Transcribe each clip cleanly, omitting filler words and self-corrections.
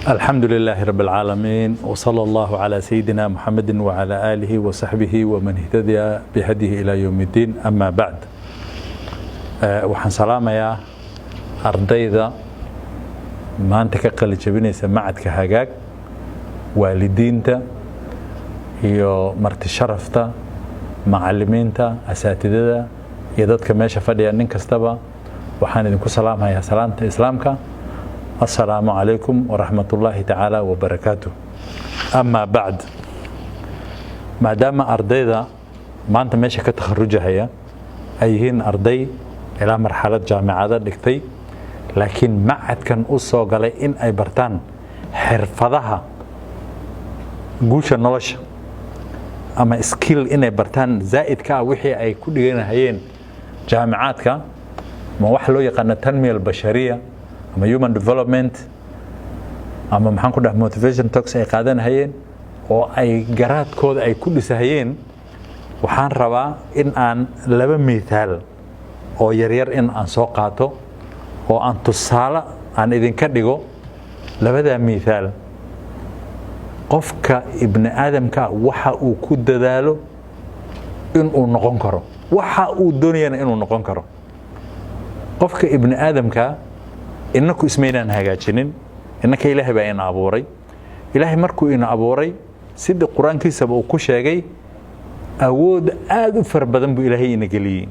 الحمد لله رب العالمين، وصلى الله على سيدنا محمد وعلى آله وصحبه ومن اهتدى بهديه إلى يوم الدين. أما بعد، waxaan salaamayaa ardayda maanta ka qalin jabinaysa macadka Hagaag, waalidiinta iyo marti sharafta, macalimiinta, asaatidada iyo dadka meesha fadhiya. Nin kastaba waxaan idinku salaamhayaa salaamta Islaamka: assalaamu calaykum waraxmat ullaahi tacaala wabarakaatuh. Amaa bacd, maadaama ardayda maanta meesha ka takharujahaya ay yihiin arday ilaa marxalad jaamicada dhigtay, laakiin macadkan u soo galay in ay bartaan xirfadaha guusha nolosha ama skill inay bartaan zaa'idka ah wixii ay ku dhiganahayeen jaamicaadka, ma waxa loo yaqaano tanmiya albashariya ama human development ama, maxaan ku dhaha, motivation talks ay qaadanahayeen oo ay garaadkooda ay ku dhisahayeen, waxaan rabaa in aan laba mithaal oo yaryar in aan soo qaato oo aan tusaale aan idinka dhigo. Labadaa mithaal, qofka ibni aadamka waxa uu ku dadaalo inuu noqon karo, waxa uu doonayana inuu noqon karo. Qofka ibni aadamka, inaku ismaynaan hagaajinin, innaka Ilaahay baa ina abuuray. Ilaahay markuu ina abuuray, sidii Qur-aankiisaba uu ku sheegay, awood aada u fara badan buu Ilaahay ina geliyey.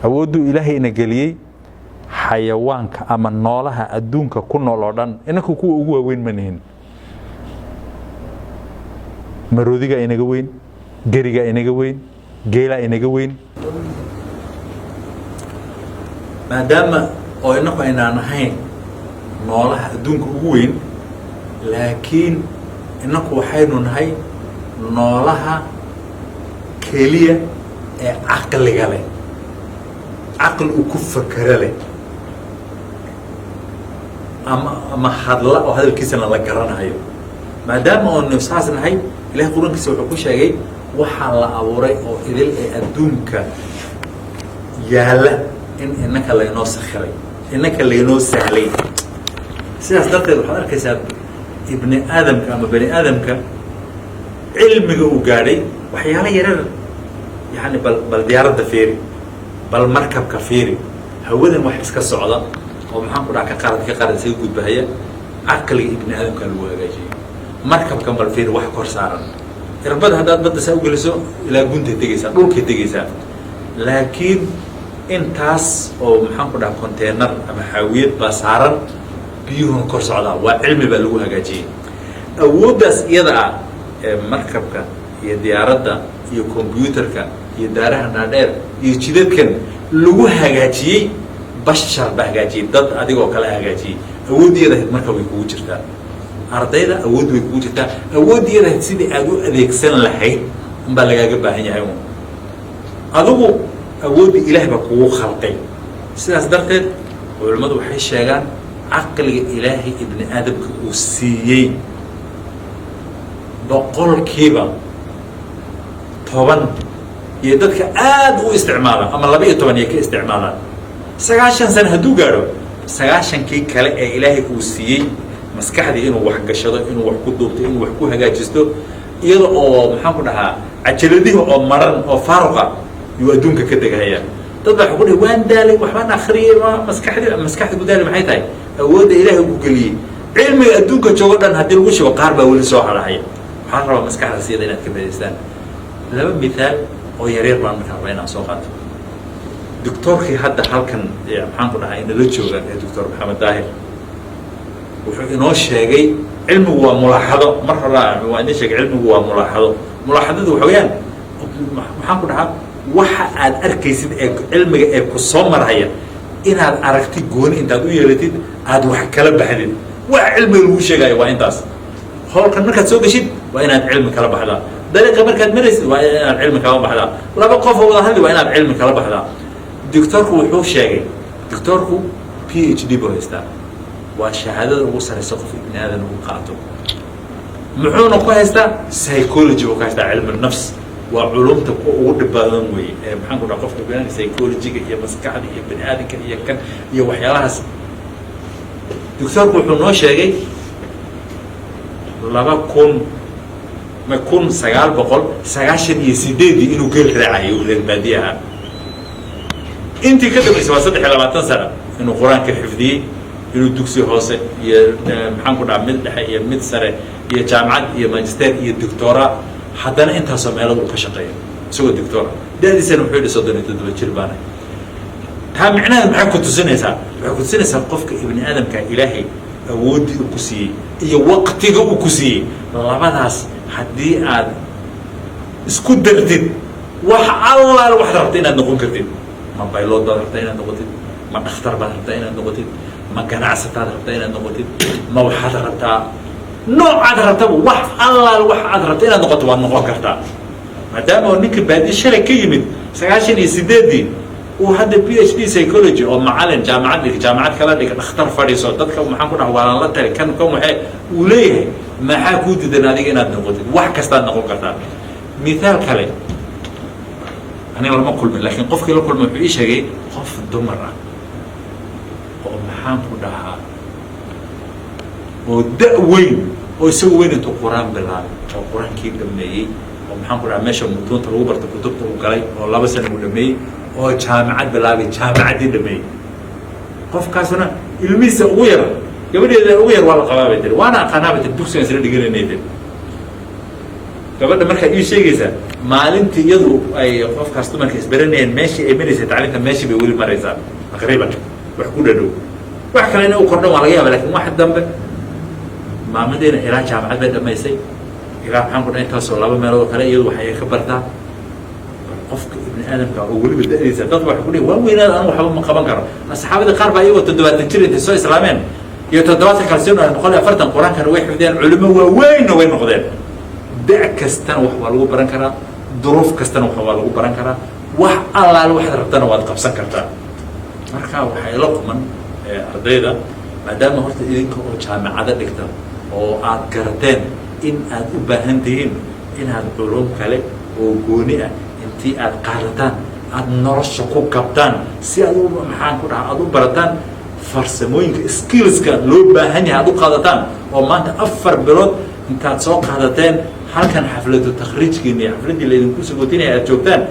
Awoodduu Ilaahay ina geliyey, xayawaanka ama noolaha adduunka ku nool oo dhan inaku kuwa ugu waaweyn ma nihin. Maroodigaa inaga weyn, gerigaa inaga weyn, geelaa inaga weyn. Maadaama oo inaku aynaan ahayn noolaha adduunka ugu weyn, laakiin inaku waxaynu nahay noolaha keliya ee caqliga leh, caqli uu ku fakero leh ama hadla oo hadalkiisana la garanayo. Maadaama oonu saas nahay, Ilahay Qur-aankiisa wuxuu ku sheegay waxaa la abuuray oo idil ee adduunka yaalla in inaka laynoo sakhiray, inaka laynoo sahlay. Sidaas darteed waxaad arkaysaa ibni aadamka ama bani aadamka cilmiga uu gaadhay waxyaala yarar. Yani bal diyaaradda fiiri, bal markabka fiiri, hawadan wax iska socda oo, maxaan ku dhaha, ka qarad ka qarad isaga gudbahaya, caqliga ibni aadamka lagu hagaajiyay. Markabkan bal fiiri, wax kor saaran irbada haddaad badda saa ugeliso, ilaa guntay tegaysaa, dhulkay tegaysaa. Laakiin intaas oo, maxaan ku dhaha, container ama xaawiyad baa saaran, biyuhuna kor socdaa. Waa cilmi baa lagu hagaajiyey. Awooddaas iyada ah ee markabka iyo diyaaradda iyo combyuutarka iyo daaraha dhaadheer iyo jidadkan lagu hagaajiyey, bashar baa hagaajiyey, dad adigoo kale hagaajiyey. Awoodda ahayd marka way kugu jirtaa. Ardayda awood way kugu jirtaa. Awoodda ahayd sidii aad u adeegsan lahayd unbaa lagaaga baahan yahay. Un adigu awoodda Ilaah baa kugu khalqay. Sidaas darteed culimmadu waxay sheegaan caqliga Ilaahay ibni aadamka uu siiyey 10% iyo dadka aada u isticmaala ama 12 iyo ka isticmaalaan. 90 sano hadduu gaadho, 90-kii kale ee Ilaahay uu siiyey maskaxdii inuu wax gashado, inuu wax ku duubto, inuu wax ku hagaajisto, iyada oo, maxaan ku dhahaa, cajaladihii oo maran oo faaruqa yuu adduunka ka degahaya. Dad baa waxa ku dhihi: "Waan daalay, waxbaan akriyay, waa maskaxdii ku daalay." Maxay tahay awoodda Ilaahay ku geliyey? Cilmiga adduunka joogo dhan haddii lagu shubo, qaar baa weli soo harahaya. Waxaan rabaa maskaxda siyada inaad ka faa'idaystaan. Laba mithaal oo yaryar baan markaa rabaa inaan soo qaato. Doctoorkii hadda halkan, maxaan ku dhahay, inala jooga ee Doctor Maxamed Daahir wuxuu inoo sheegay cilmigu waa mulaaxado. Mar horaa waa idin sheegay, cilmigu waa mulaaxado. Mulaaxadadu waxa weeyaan, maxaan ku dhahaa, waxa aad arkaysid ee cilmiga ee ku soo marhaya inaad aragti gooni intaad u yeelatid aad wax kala baxdid. Wax cilmiga lagu sheegayo waa intaas. Howlkan markaad soo geshid waa inaad cilmi kala baxdaa. Dariiqa markaad maraysid waa inaad cilmi kala baxdaa. Laba qof oo wada hadli waa inaad cilmi kala baxdaa. Doctoorku wuxuu sheegay, doctoorku PhD buu haystaa, waa shahaadada ugu sareysa qof ibni aadan ugu qaato. Muxuuna ku haystaa? Psychology buu ka haystaa, cilmi nafs. Waa culumta kuwa ugu dhib badan weeye ee, maxaan ku dhaha, qofka bani psychologyga iyo maskaxda iyo bani aadamka iyo kan iyo waxyaalahaas. Doctoorku wuxuu noo sheegay 2000 ma 1998-dii inuu geel raacayo, reer baadiye ahaa. Intii ka dambaysay waa 23 sano inuu Qur-aanka xifdiyey, inuu dugsi hoose iyo, maxaan ku dhaha, mid dhexe iyo mid sare iyo jaamacad iyo magister iyo doctora, haddana intaasoo meelood uu ka shaqeeyo isagoo doctora. Da'diisana wuxuu yidhi 37 jir baana. Taa micnaheed maxay ku tusinaysaa? Waxay ku tusinaysaa qofka ibni aadamka Ilaahay awooddii uu ku siiyey iyo waqtiga uu ku siiyey, labadaas haddii aad isku dartid, wax allaal waxaad rabta inaad noqon kartid. Ma pilot baad rabtaa inaad noqotid? Ma dhakhtar baad rabtaa inaad noqotid? Ma ganacsataad rabtaa inaad noqotid? Ma waxaad rabtaa noocaad rabtaba, wax allaal wax aad rabta inaad noqoto waad noqon kartaa. Maadaama oo ninka baadi shalay ka yimid 98-dii uu hadda PhD psychology oo macalin jaamacad dhig, jaamacad kala dhig, dhakhtar fadhiiso, dadka, maxaan ku dhaha, waalan la tali, kan kan waxee uu leeyahay, maxaa kuu diidan adiga inaad noqotid? Wax kastaad noqon kartaa. Mithaal kale, aniga lama kulmin, laakiin qofkii la kulmay wuxuu ii sheegay qof dumar ah oo, maxaan ku dhahaa, oo da' weyn oo isagu weyn intuu Qur-aan bilaabay oo Qur-aankii dhameeyey oo, maxaan ku dhahaa, meesha mutuunta lagu barto kutubta uu galay oo 2 sano uu dhameeyey, oo jaamacad bilaabay, jaamacaddii dhameeyey. Qofkaasna ilmihiisa ugu yar, gabadheeda ugu yar waa la qabaa bay tiri, waana aqaanaa bay tiri, dugsigan isla dhiganaynay tiri. Gabadha markaa ii sheegaysaa, maalintii iyadu ay qofkaas dumarka isbaranayeen, meeshii ay maraysay tacliinta, meeshii bay weli maraysaa taqriiban, wax ku dhadhow. Wax kale inay u kordhan waa laga yaaba, lakin wax dambe maamadeena ilaa jaamacad bay dhamaysay, ilaa, maxaan ku dhahay, intaasoo laba meelood oo kale iyadu waxay ka bartaa. Qofka ibni aadamka oo weliba da'diisa, dadka waxay ku dhihi waan weynaada, anu waxba ma qaban karo. Asxaabadii qaar baa iyagoo 70 jir intay soo islaameen iyo 70 kale soo 140 Qur-aankana way xifdiyeen, culimo waaweynna way noqdeen. Da' kastana wax waa lagu baran karaa, duruuf kastana wax waa lagu baran karaa, wax allaale waxaad rabtana waad qabsan kartaa. Marka waxay la quman ardayda, maadaama horta idinka oo jaamacado dhigta oo aad garateen in aad u baahan tihiin inaad culum kale oo gooni ah intii aad qaadataan aad nolosha ku kabtaan, si aad u, maxaan ku dhaha, aad u barataan farsamooyinka, skillska loo baahan yahay aad u qaadataan, oo maanta 4 bilood intaad soo qaadateen halkan xafladu takhriijkiina iyo xafladdii laydinku sagootinaya aad joogtaan.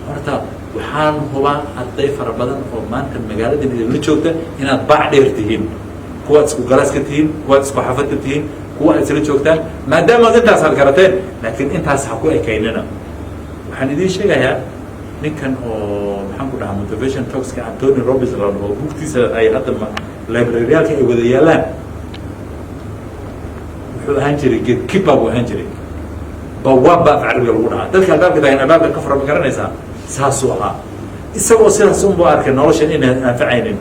Horta waxaan hubaa arday fara badan oo maanta magaaladan idinla joogta inaad baac dheer tihiin, kuwaad isku galaaska tihiin, kuwaad isku xafadka tihiin, kuwa aad isla joogtaan, maadaama ad intaas aad garateen. Laakiin intaas ha ku ekaynina. Waxaan idiin sheegayaa ninkan oo, maxaan ku dhahaa, motivation talkska Anthony Robbins la dhaho, bugtiisa ay hadda libraryaalka ay wada yaalaan, wuxuu ahaan jiray gatekeeper buu ahaan jiray, bawaab baa af Carabiga lagu dhahaa, dadka albaabka taagan albaabka ka fura, ma garanaysaa? Saasuu ahaa. Isagoo sidaas unbuu arkay noloshan inaan anfacaynin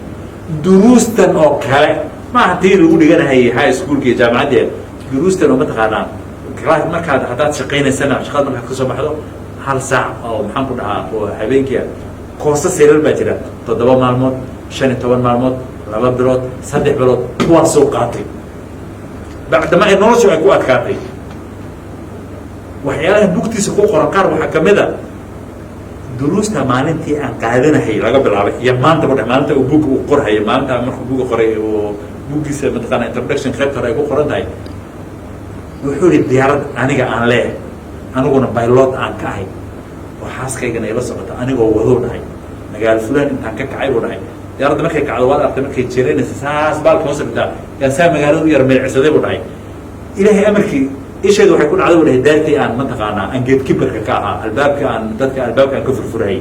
duruustan oo kale. Maaha tii lagu dhiganahayay high schoolka iyo jaamacadda, duruustan oo mataqaanaa markaad haddaad shaqaynaysana, shaqada markaad kasoo baxdo hal saac oo, maxaan ku dhahaa, oo habeenkii ah, koosa sirar baa jira, 7 maalmood, 15 maalmood, 2 bilood, 3 bilood, kuwaasuu qaatay bacdama ay noloshu ay ku adkaatay. Waxyaalaha bugtiisa ku qoran qaar waxaa kamid a duruusta maalintii aan qaadanahay laga bilaabay iyo maanta bu dheh, maalinta uu buugga uu qorhayo, maalinta markuu buugga qoray oo buuggiisa mataqaana introduction qaybta hore ay ku qoran tahay, wuxuu yihi diyaarad aniga aan leehay, aniguna pilot aan ka ahay oo xaaskaygana ila socota, anigoo waduu dhahay magaalo fulan intaan ka kacay buu dhahay. Diyaaradda markay kacdo waad artay, markay jeeraynaysa saas baalka hoos dhigtaa, yaan saa magaalada u yar meelcisaday buu dhahay. Ilaahay amarkii isheedu waxay ku dhacday buu dhahay daartii aan mataqaanaa aan gatekeeperka ka ahaa, albaabka aan dadka albaabka aan ka furfurayay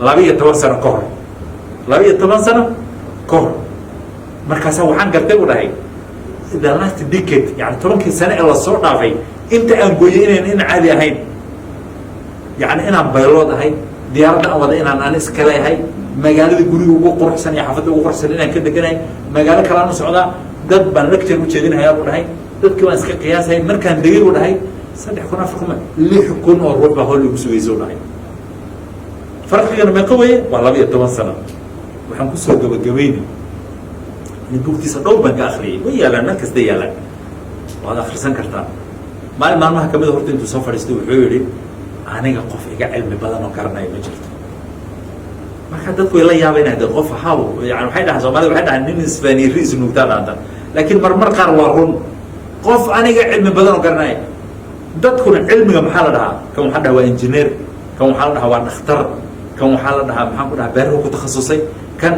12 sano ka hor, 12 sano ka hor. Markaasaa waxaan gartay buu dhahay the last decade, yani 10-kii sane ee lasoo dhaafay, inta aan gooyey inayn in caadi ahayn, yani inaan pilot ahay, diyaaradda aan wada inaan aan iska leeyahay, magaalada guriga ugu quruxsan iyo xaafadda ugu quruxsan inaan ka deganahay, magaalo kale aan u socdaa, dad baan lecture ujeedinahayaa buu dhahay. Dadkii baan iska qiyaasayay markaan degay buu dhahay 3,000, 4,000, 6,000 oo ruux baa hool igu sugaysa u dhahay. Farqigana meeqa weeye? Waa 12 sano. Waxaan kusoo gabagabayni in bugtiisa dhowr baan ka akriyay, way yaalaan, meel kasta yaalaan, waad akrisan kartaa. Maalin maalmaha kamida horta intuu soo fadhiistay wuxuu yihi aniga qof iga cilmi badan oo garanaya ma jirto. Marka dadku way la yaabayna de qof haw, yani waxay dhahaan Somalida, waxay dhahaan nin isfaaniri isnuugtaa dhaanta, laakiin marmar qaar waa run. Qof aniga cilmi badan oo garanaya. Dadkuna cilmiga maxaa la dhahaa? Kan waxaa dhaha waa engineer, kan waxaa la dhahaa waa dhakhtar, kan waxaa la dhahaa, maxaan ku dhahaa, beeruhu ku takhasusay, kan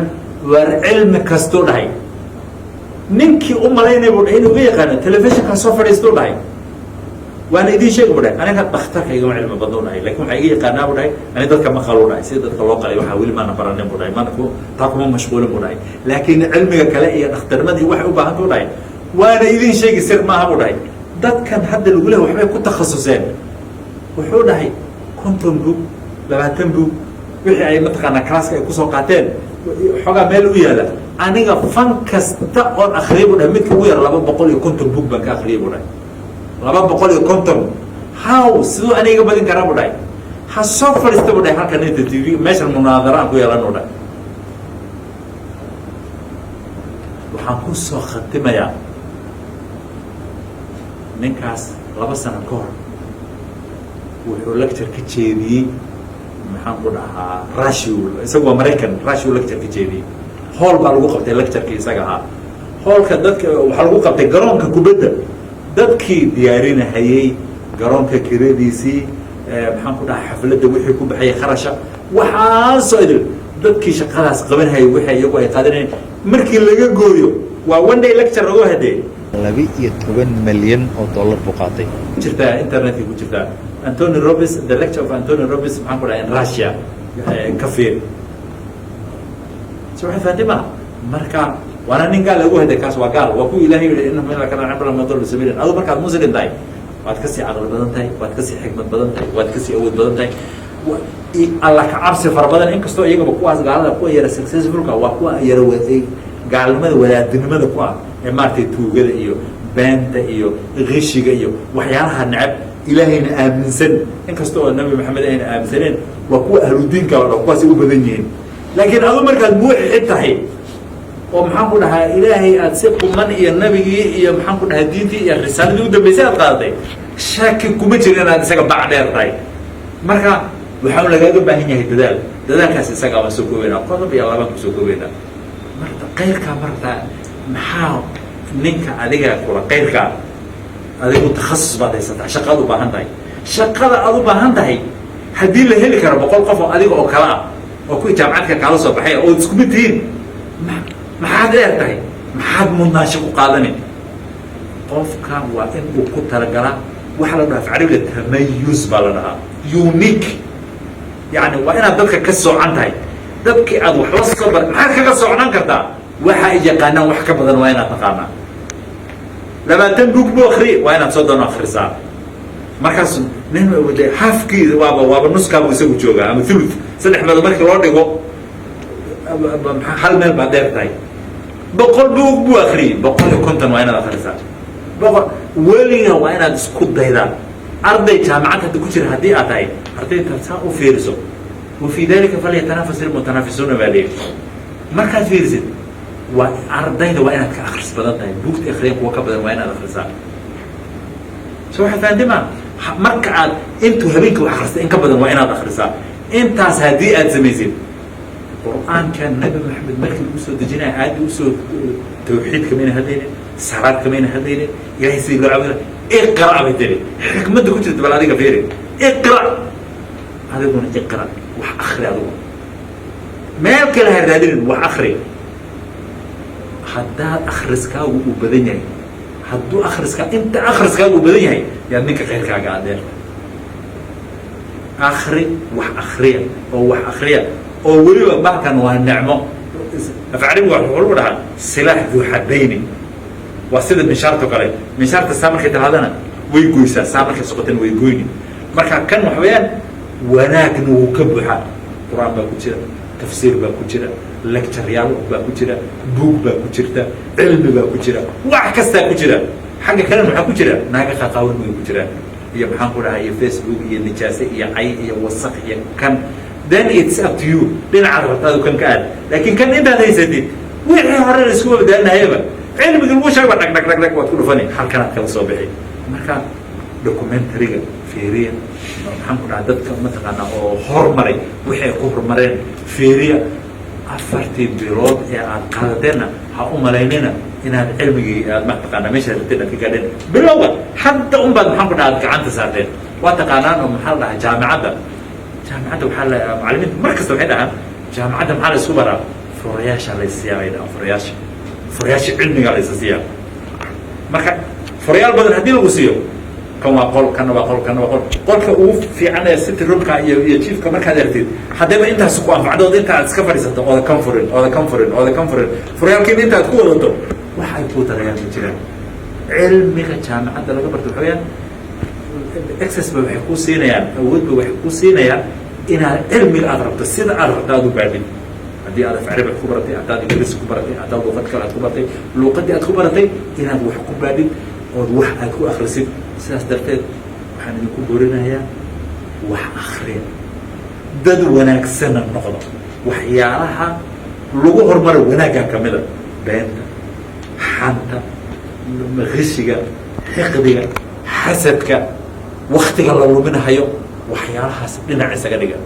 waar cilmi kastuu dhahay. Ninkii u malaynaya buu dhahay inuu iga yaqaano, telefishinkaa soo fadhiistuu dhahay, waana idiin sheegi bu dhahay. Aniga dhakhtarka igama cilmi badno dhahay, lakin waxaa iga yaqaanaa bu dhahay, ani dadka ma qalo dhahay, sida dadka loo qalay waxaa weli maana baranin bu dhahay, maana ku taa kuma mashquulin bu dhahay, laakiin cilmiga kale iyo dhakhtarnimadii waxay u baahanta u dhahay, waana idiin sheegi, sir maaha bu dhahay. Dadkan hadda lagu lehay waxbay ku takhasuseen, wuxuu dhahay 50 bug, 20 bug, wixii ay mataqaanaa classka ay kusoo qaateen xoogaa meel u yaala. Aniga fan kasta oon akriyay bu dhahay, midka ugu yar 250 bug baan ka akriyay bu dhahay. 250, how? Siduu aniga iga badin karaa bu dhahay? Ha soo fadhiista bu dhahay halkan inta TV meeshan munaadara aan ku yeelan u dhahay. Waxaan ku soo khatimayaa ninkaas 2 sano ka hor wuxuu lecture ka jeediyey, maxaan ku dhahaa, Russia. Isagu waa Maraykan. Russia lecture ka jeediyey, hall baa lagu qabtay lectureki isaga ahaa. Hallka dadka waxaa lagu qabtay garoonka kubadda. Dadkii diyaarinahayey garoonka kiradiisii, maxaan ku dhahaa, xafladda wixii ku baxayay kharasha, waxaasoo idil, dadkii shaqadaas qabanhayay, wixii iyagu ay qaadanayeen markii laga gooyo, waa one day lecture lagu hadee, 12 milyan oo dollar buu qaatay. Jirtaa, internetka ku jirtaa, Anthony Robbins, the lecture of Anthony Robbins, maxaan ku dhahay, in Russia, ka fiir. So waxay fahanti maha. Marka waana nin gaal lagu haday, kaas waa gaal, waa ku Ilahay yihi innahum ilaa kana cibra madal sabiilin. Adu markaad Muslim tahay, waad kasii caqli badan tahay, waad kasii xikmad badan tahay, waad kasii awood badan tahay, Alla ka cabsi fara badan. Inkastoo iyagaba kuwaas gaalada, kuwa yara successfulka waa kuwa yara gaalnimada wadaadinimada ku ah, ee maaragtay tuugada iyo beenta iyo qishiga iyo waxyaalaha necab, Ilaahayna aaminsan, inkasta oo Nabi Maxamed ayna aaminsaneen, waa kuwa ahludiinka o dhan kuwaasay u badan yihiin. Laakiin adu markaad muuxid tahay oo, maxaan ku dhahaa, Ilaahay aad si quman iyo nabigii iyo, maxaan ku dhahaa, diintii iyo risaaladii u dambeysay aad qaadatay, shaki kuma jiro inaad isaga bac dheer tahay. Marka waxaa lagaaga baahan yahay dadaal. Dadaalkaas isagaa waan soo koobeynaa, qodob iyo labaan kusoo koobeynaa. Marka qayrkaa marta maxaa ninka adiga kula qayrkaa? Adigu takhasus baad haysataa, shaqaad u baahan tahay. Shaqada aad u baahan tahay haddii la heli karo 100 qof oo adiga oo kale ah oo kuwii jaamacadka kaala soo baxay ood isku mid tihiin, maxaad dheer tahay? Maxaad mudnaansho ku qaadani? Qofka waa in uu ku talagalaa. Waxaa la dhahaa af carabiga tamayuz baa la dhahaa, unique. Yani waa inaad dadka ka soocan tahay. Dadkii aad wax la soo bar, maxaad kaga socnaan kartaa? Waxa ay yaqaanaan wax ka badan waa inaad taqaanaa. 20 bug bu akri, waa inaad 30 akrisaa. Markaas nin de halfkii waaba nuskaabu isagu joogaa ama thuluth, saddex meelood markii loo dhigo hal meel baad dheer tahay. 100 bug buu akriyey, 150 waa inaad akrisaa. 100 weliga waa inaad isku daydaa. Arday jaamacad hadda ku jira haddii aad tahay, ardayda saa u fiiriso, wa fii dalika falyatanafas ilmutanaafisuuna baa leeyahy. Markaad fiirisid waa ardayda, waa inaad ka akris badan tahay. Buugta akriyan kuwa ka badan waa inaad akrisaa. So waxaad fahanti ma? Marka aad intuu habeenkii wax akristay in ka badan waa inaad akrisaa. Intaas haddii aad samaysid, Qur-aanka Nabi Maxamed markii lagu soo dejinaya aayadda usoo, tawxiid kamayna hadlaynin, salaad kamayna hadlaynin, Ilahay sidii loo caabuda. Iqra' bay tiri. Xikmadda ku jirta bal adiga fiiri. Iqra', adiguna iqra', wax akri. Adigu meel kale ha raadinin, wax akri. Haddaad akhriskaagu uu badan yahay, hadduu akhriska inta akhriskaagu uu badan yahay, yaad ninka khayrkaaga adeer. Akri, wax akriya oo wax akriya oo weliba bahalkan waa nicmo. Af carabiga wuxuu lagu dhahaa silaax duu xadayni, waa sida minshaarto kale. Minshaarta saa markay tilaadana way goysaa, saa markay socotana way goyni. Marka kan waxa weeyaan wanaagna wuu ka buuxaa. Qur-aan baa ku jira, tafsiir baa ku jira, lectureyaal baa ku jira, buug baa ku jirta, cilmi baa ku jira, wax kastaa ku jira. Xagga kalena waxaa ku jira naaga qaqaawan way ku jiraan iyo, maxaan ku dhahay, iyo Facebook iyo nijaase iyo cay iyo wasaq iyo kan. Then it's up to you dhinacaad rabta adu kan ka aad. Laakiin kan intaad haysatid, wixii hore la isku badaalinahayaba, cilmigi lagu sheegba, dhag dhag dhag dhag waad ku dhufani, halkanaad kala soo bixi. Marka documentaryga fiiriya, maxaan ku dhahay, dadka mataqaanaa oo hormaray wixii ay ku horumareen fiiriya. 4-tii bilood ee aad qaadateena ha u malaynina. Inaad cilmigii aad ma taqaanaa meeshaad rabteen aad ka gaadheen. Bilowga hadda un baad, maxaan ku dhaha, aad gacanta saarteen. Waa taqaanaan oo maxaa la dhahaa, jaamicadda waxaa la macallimiinta mar kasta waxay dhahaan, jaamicadda maxaa la isku baraa? Furayaasha la isiiyaa bay dhahaan, furayaasha cilmiga la isa siiyaa. Marka furayaal badan haddii lagu siiyo, kan waa qol, kana waa qol, kana waa qol, qolka ugu fiican ee sitting roomka iyo jiifka markaad aragtid, haddaba intaas ku anfacdo ood inta aad iska fadhiisato, ooda kan furin, ooda kan furin, ooda kan furin, furayaalkiina inta aad ku wadato, wax ay kuu darayaan ma jiraan. Cilmiga jaamicadda laga barto waxa weyaan access ba waxay kuu siinayaan, awood ba waxay kuu siinayaan inaad cilmiga aad rabto, sida aad rabto aad u baadhin. Haddii aad af Carabi ku baratay, haddaad Ingiriisi ku baratay, haddaad luuqad kale aad ku baratay, luuqaddii aad ku baratay inaad wax ku baadhid ood wax aad ku akrisid. Sidaas darteed waxaan idinku boorinayaa, wax akriya, dad wanaagsana noqdo. Waxyaalaha lagu horumaro wanaaggaa kamida beenta, xanta, qishiga, xiqdiga, xasadka, waktiga la luminahayo, waxyaalahaas dhinac isaga dhiga.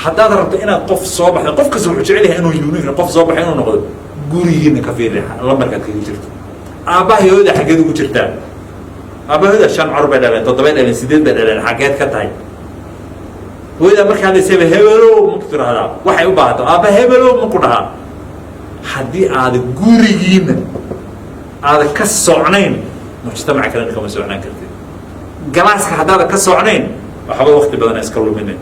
Haddaad rabto inaad qof soo baxdo, qof kasta wuxuu jecel yahay inuu unique qof soo baxay inuu noqdo. Gurigiina ka fiiri lambarkaad kaga jirto. Aabbahay, hooyada xaggeed ugu jirtaa? Aabahooda shan carur bay dhaleen, toddobay dhaleen, sideed bay dhaleen, xaggeed ka tahay? Hooyada markaa hadlaysaba, "Hebelow," ma ku tiraahdaa? Waxay u baahato, "Aabba hebelow," ma ku dhahaa? Haddii aada gurigiina aada ka socnayn, mujtamaca kalena kama socnaan kartid. Galaaska haddaada ka socnayn, waxba wakti badan iska luminin.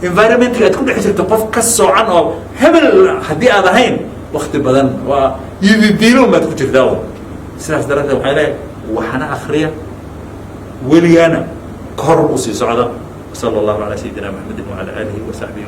Environmentka aad ku dhex jirto qof ka socan oo hebel haddii aad ahayn, wakti badan waa yididiilo baad ku jirtaa. Sidaas daraadteed waxay leeyahay, waxna akriya, weligaana kor usii socda. Sala allahu calaa sayidina Maxamedin wacala aalihi wa saxbihi.